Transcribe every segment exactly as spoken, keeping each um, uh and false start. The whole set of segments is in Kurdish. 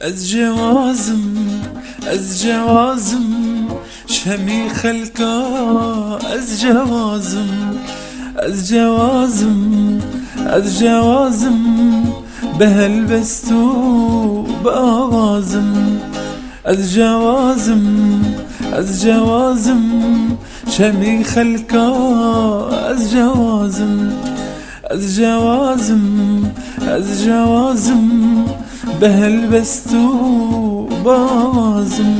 Ez cewazim, ez cewazim, şemî xelka ez cewazim, ez cewazim, ez cewazim, bi helbest û bi awazim. Ez cewazim, ez cewazim, şemî xelka ez cewazim. Ez cewazim, ez cewazim, bi helbest û bi awazim.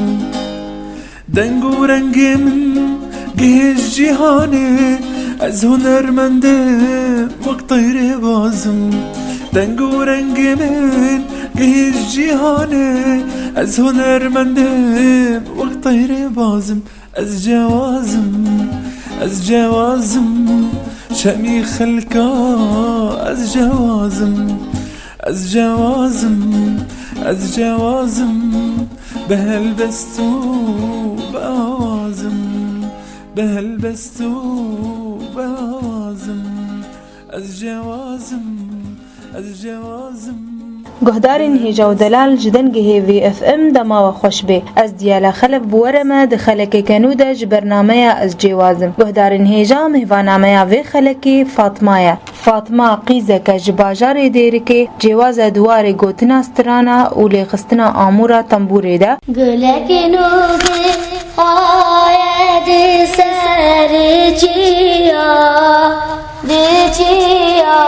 Deng û rengê min gihêj cîhanê, ez hunermendim wek teyrê bazim. Deng û rengê min gihêj cîhanê, ez hunermendim wek teyrê bazim. Ez cewazim, ez cewazim, şemî xelka ez cewazim. Ez cewazim, ez cewazim, bi helbest û bi awazim, bi helbest û bi awazim. Ez cewazim, ez cewazim. Guhdarên hêja û delal ji dengê hêvî F M dema we xweş bê. Ez Diyala Xelef bi we re me di xelekeke nû de ji bernameya Ez Cêwaz im. Guhdarên hêja, mêvana me ya vê xelekê Fatma ye. Fatma qîzeke ji bajarê Dêrikê, cêwaze di warê gotina strana û lêxistina amûra tembûrê de. Gulekî nû gihaye di ser çiya, di çiya.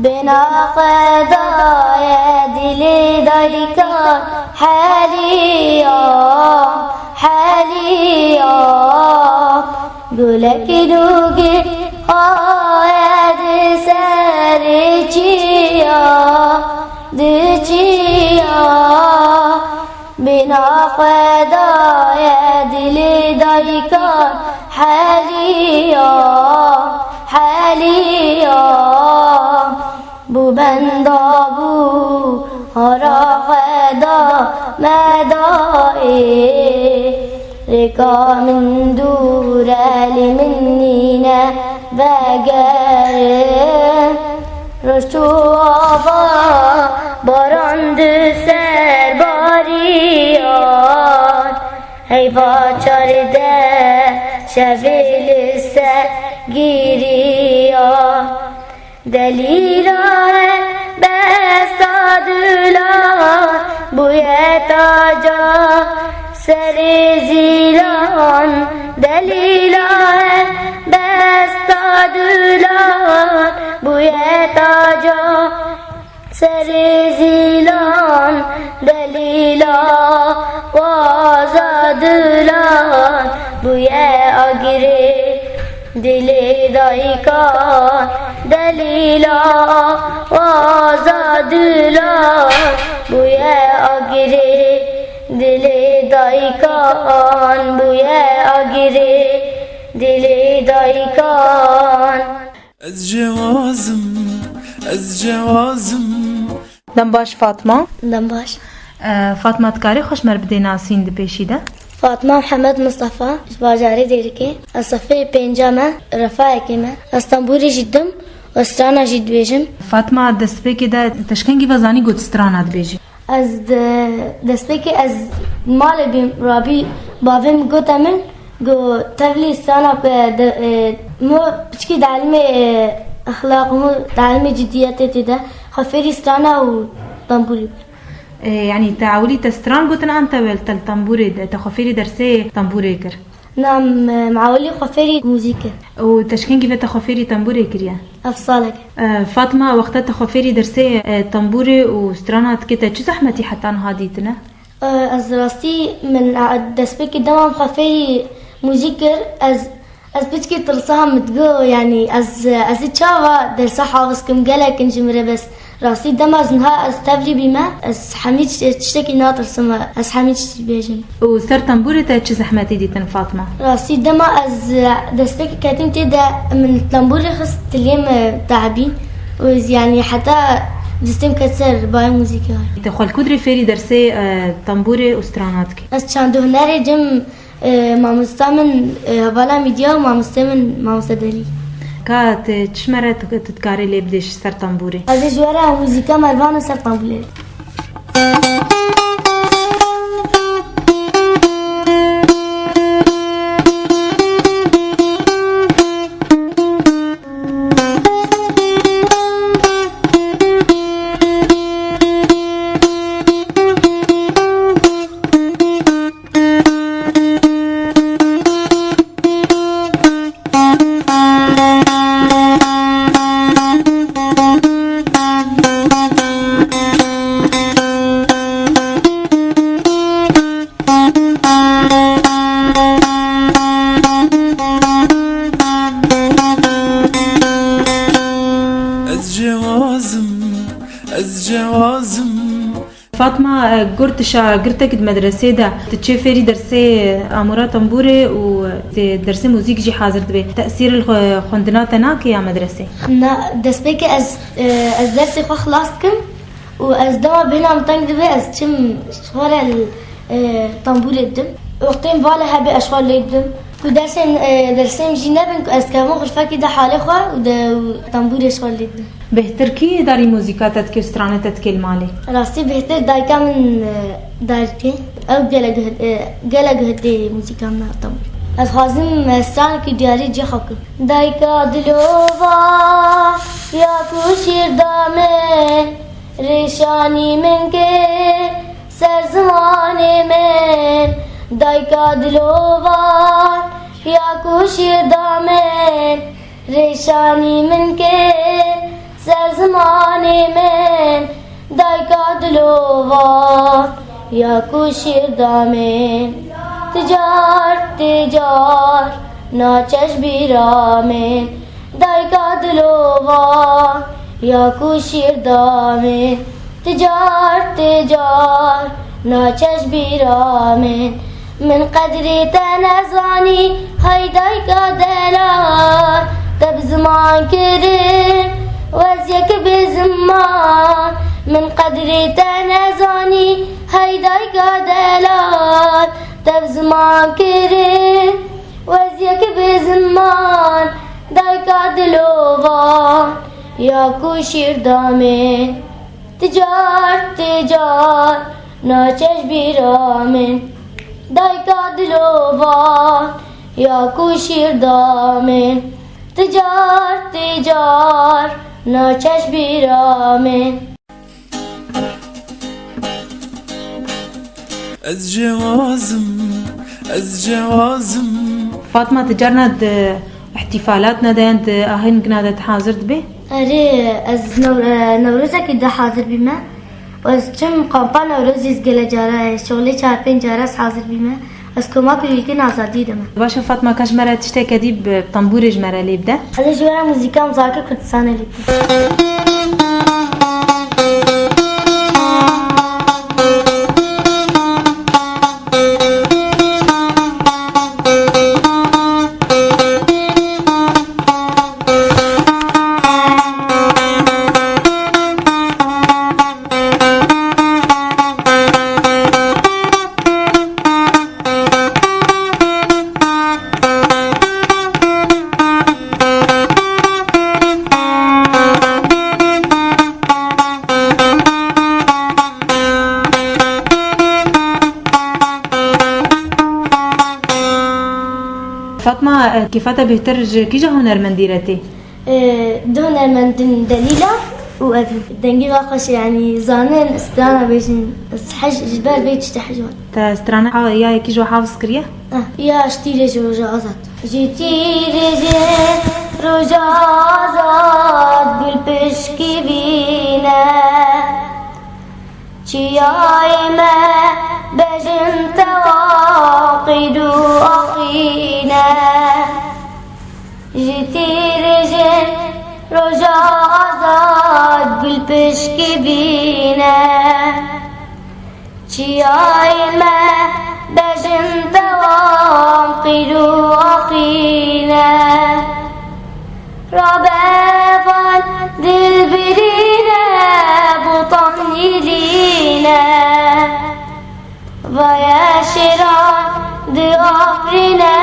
Bina xwe daye dilê dayikan heliya, heliya. Gulekî nû gihaye di ser çiya, di çiya. Bina xwe daye dilê dayikan heliya, heliya. Bû benda bû hara xwe da me dayê. Rêka min dûr e lê min nîne vegerin. Roj çû ava baran di ser bariyan. Heyva çardeh şevê li ser giriyan. Delîla helbesta dulan bûye taca serê zîlan. Delîla helbesta dulan bûye taca serê zîlan. Delîla waza dilan bûye agirê dilê dayikan. Delîla waza dilan bûye agirê dilê dayikan. Bûye agirê dilê dayikan. Ez cewazim, ez cewazim. Dem baş Fatma. Dem baş. E, Fatma, dikarî xwe ji me re bidê nasîn di pêşî de? Fatma Mihemed Mistefa, ji bajarê Dêrikê. Ez sefê pênca me, refayekê me. Ez tembûrê jî dim û strana jî dibêjim. Fatma, destpêkê de te ji kengî ve zanî got strana dibêjî? Ez di destpêkê ez malê bîm rabî bavê min gote min, got, tevlî strana ku de, e, mo piçkî delimê, e, exlaq mo delimê cidiyetê tê de, xwe fêrî strana û tembûrê bike. E, yanî te ewilî te stran gotin an te wel te li tembûrê de, te xwe fêrî dersê tembûrê kir? Na, me, me ewilî xwe fêrî muzîk kir. Û te ji kengî ve te xwe fêrî tembûrê kiriye? Ev salek. E, Fatma, wexta te xwe fêrî dersê, e, tembûrê û strana dikê te çi zehmetî heta niha dîtine? E, ez rastî min, e, destpêkê dema min xwe fêrî muzîk kir, ez, ez piçkî tirsam, min digot, yanî ez, ez ê çawa dersa hafiz kim, gelek in ji min re, bes rastî dema ez niha ez tevlî bîme, ez hemî tişt-, tiştekî natirsim, ez hemî tişt dibêjim. Û ser tembûrê te çi zehmetî dîtin, Fatma? Rastî dema ez, e, destpêkê ketim tê de min tembûrê xist tiliyê min diebîn û ez, yanî heta destê min ket ser bayê muzîkê. Te xwe li ku dirê fêrî dersê, e, tembûrê û strana dikî? Ez çand û hunerê cem, e, mamosta min, e, hevala Mîdya û mamostê min, mamoste Delî. Ka te çi mere tu, tu dikarî lê bidê ji ser tembûrê? Ez ê ji we re muzîka Mervan û ser tembûrê. Ez cewazim, ez cewazim. Fatma, e, got tu şagirtek di medresê de, tu çê fêrî dersê amûra tembûrê û di dersê muzîk jî hazir dibê. Tesîr li xwe-, xwendina te nake ya medresê? Na, destpêkê ez, e, ez dersê xwe xilas dikim û ez dema bêhna min teng dibe, ez çim ji xwe re li, e, tembûrê didim. Wextên vala hebe ez xwe lê didim. Ku dersên, e, dersên jî nebin ku ez dikevim xulfekî de halê xwe û de, û tembûrê ji xwe lê didim. Bêhtir kî darî muzîka te dike û stranê te dike li malê? Rastî bêhtir dayika min, e, dar dike. Ew gelek guh-, e, gelek guhdê muzîka min a tembûrê. Ez xwazim, e, stranekî diyarî cê xwe bikim. Dayika dilova ya ku şîr da min, rêşanî min kê ser zimanê min. Dayika dilova ya ku şîr da min, rêşanî min kê ser zimanê min. Dayika dilova ya ku şîr da min, ti car, ti car naçe ji bîra min. Dayika dilova ya ku şîr da min, ti car, ti car naçe ji bîra min. Min qedrê te nezanî, hey dayika delal, te bi ziman kirin, ez yek bê ziman. Min qedrê te nezanî, hey dayika delal, te bi ziman kirin, ez yek bê ziman. Dayika dilovan ya ku şîr da min, ti car, ti car naçe ji bîra min. Dayika dilovan ya ku şîr da min, ti car, ti car naçe ji bîra min. Ez cewazim, ez cewazim. Fatma, tu carna di îhtîfalatna de yan di ahîngina de tu hazir dibî? Erê, ez new-, e, Newrozekî de hazir bîme. Ez çim kampa Newrozî, ez gelek cara, e, şolê çar pênc cara ez hazir bîme. Ez koma Kulîlkên Azadî de me. Baş e Fatma, ka ji me re tişteke dî bi tembûrê ji me re lê bide. Ez ê ji we re muzîka Muzakê Kurdistanê lê bikim. Fatma, e, kêfa te bêhtir ji kîja hunermendî re tê? E, du hunermend in, Delîla û Edhû. Dengê me xweş e, yanî zanin strana bêjin. Ez hej, ji ber vê tiştê hej wan. Te strana ha-, ya yekî ji we hafiz kiriye? Ah, ya ji tîrê ji roja azad. Ji tîrê ji roja azad, gul pişkî vîne. Çiyayê me bejin tewa qîd û aqîne. Ji tîrê ji roja azad, gul pişkî bîne. Çiyayê me bejin tewam qîr û axîne. Rabe van dilbirîne, botan nîlîne. Vaye şêran diafrîne,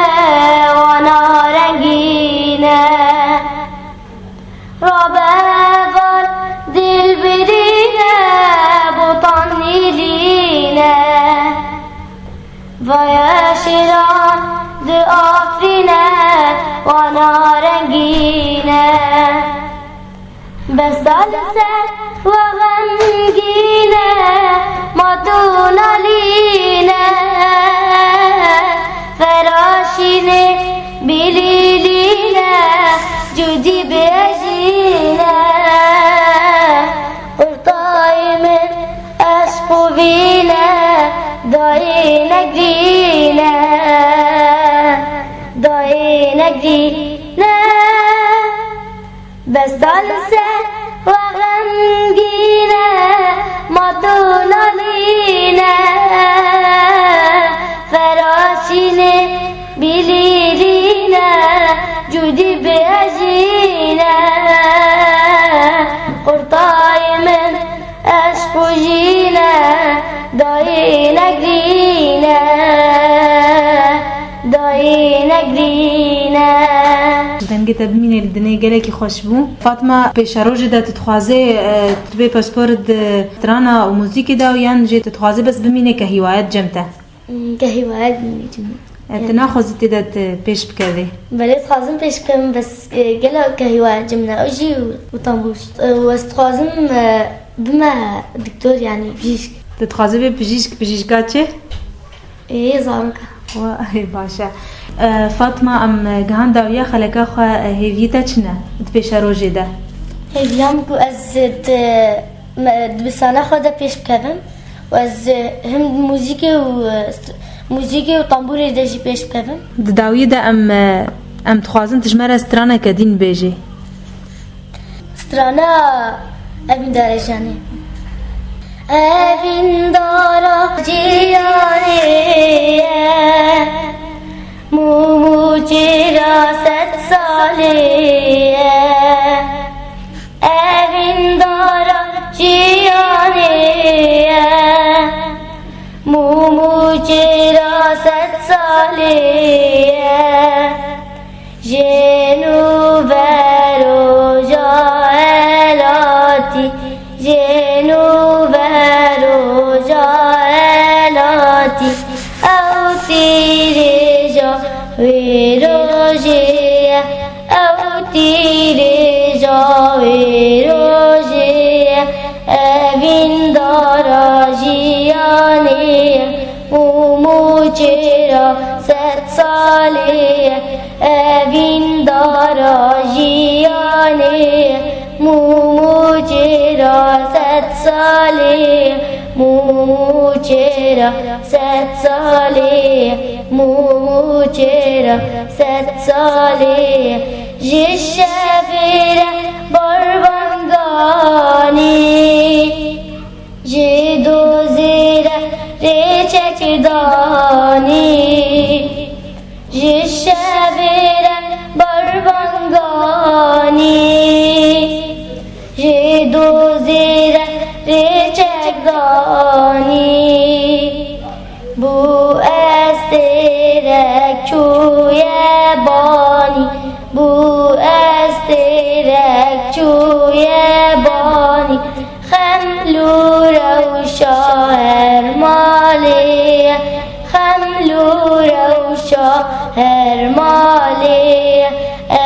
wana rengîne. Rabe van dilbirîne, botan nîlîne. Besta li ser we xemgîn e, mat û nalîn e, feraşînê bilîlîn e, cûdî bêjîn e. Qurtayê min eşq û vîn e, dayê negrîn e, dayê negrîn e. Besta li ser we xemgîn e, mat û nalîn e, feraşînê bilîlîn e, cûdî bêjîn e. Qurtayê min eşq û jîn e, dayê negrîn e, dayê negrîn e. Dengê te bimîne li dinê gelekî xweş bû. Fatma, pêşerojê de tu dixwazê, e, tu bê pispor di strana û muzîkê de û yan jî tu dixwazê bes bimîne kehîwayet cem te? Hmm, kehîwayet bimîne cem min. E, tu naxwazî tê de tu pêş bikevê? Belê dixwazim pêş bikevim, bes, e, gelo kehîwayet cem min e, ew jî û, û tambûr. E, û ez dixwazim, e, bime doktor, yanî bijîşk. Tu dixwazî bê bijîşk, bijîşka çi? Ê, zaroka. Wa, ê, baş e. E, Fatma, em, e, gihan dawiya xeleka xwe, e, hêviyê te çi ne di pêşerojê de? Hêviya min ku ez, e, di, me, dibistana xwe de pêş bikevim û ez, e, him muzîkê û, e, st-, muzîkê û tambûrê de jî pêş bikevim. Di dawiyê de em, e, em dixwazin tu ji me re straneke dîn bêjî. Strana Evîndara Jiyanê. Evîndara jiyanê ye, mûm û çêra sed salê ye. Evîndara jiyanê ye, mûm û çêra sed salê ye. Jên û veroja elatî, jên û veroja elatî, ew tîrêja wê rojê ye, ew tîrêja wê rojê ye, evîndara jiyanê ye, mûm û çêra sed salê ye. Evîndara jiyanê, mûm û çêra sed salê, mûm û çêra sed salê, mûm û çêra sed salê. Ji şevê re barbanganî, ji dozê re rêçek danî. Ji şevê re barbanganî, ji dozê re rêçek danî. Bû estêrek çûye banî, bû estêrek çûye banî. Xem lû rewşa her malê ye, xem lû rewşa her malê ye.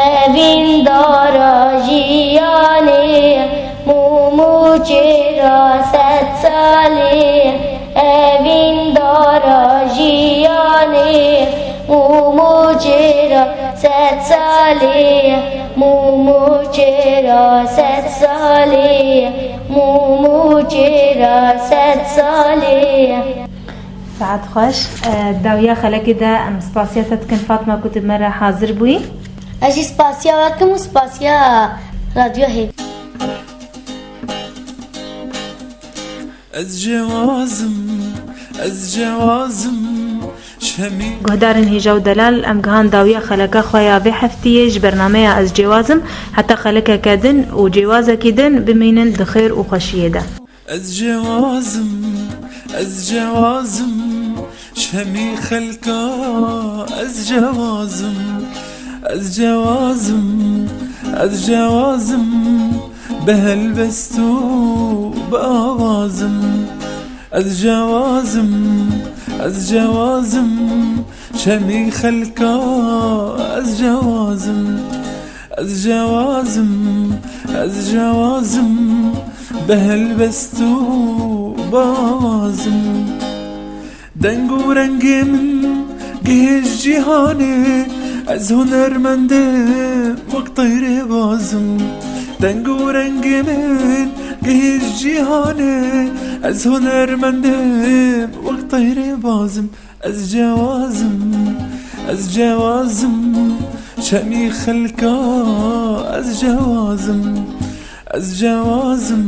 Evîndara jiyanê ye, mûm û çêra sed salê ye. Evîndara jiyanê ye, mûm û çêra sed salê ye. Mûm û çêra sed salê ye, mûm û çêra sed salê ye. Saet xweş. E, dawiya xelekê de em spasiya te dikin, Fatma, ku tu me re hazir bûyî. Ez jî spasiya we dikim û spasiya Radyo Hêv. Ez cewazim, ez cewazim, Guhdarên hêja û delal, em gihan dawiya xeleka xwe ya vê heftiyê ji bernameya Ez Cêwaz im. Heta xelekeke din û cêwazekî din bimînin di xêr û xweşiyê de. Ez cêwaz im, ez cêwaz im, ji hemî xelka ez cêwaz im. Ez cêwaz im, ez cêwaz im, bi helbest û bi awaz im. Ez cêwaz im, ez cêwaz im, ji hemî xelka ez cêwaz im. Ez cêwaz im, Ez cewazim, bi helbest û bi awazim. Deng û rengê min gihêj cîhanê, ez hunermendim wek teyrê bazim. Deng û rengê min gihêj cîhanê, ez hunermendim wek teyrê bazim. Ez cewazim, ez cewazim, çemî xelka ez cewazim. Ez cewazim,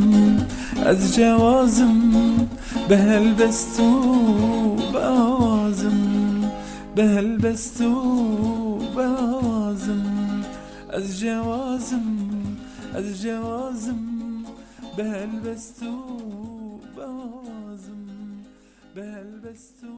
ez cewazim, bi helbest û bi awazim. Bi helbest û bi awazim. Ez cewazim, ez cewazim, bi helbest û bi awazim. Bi helbest û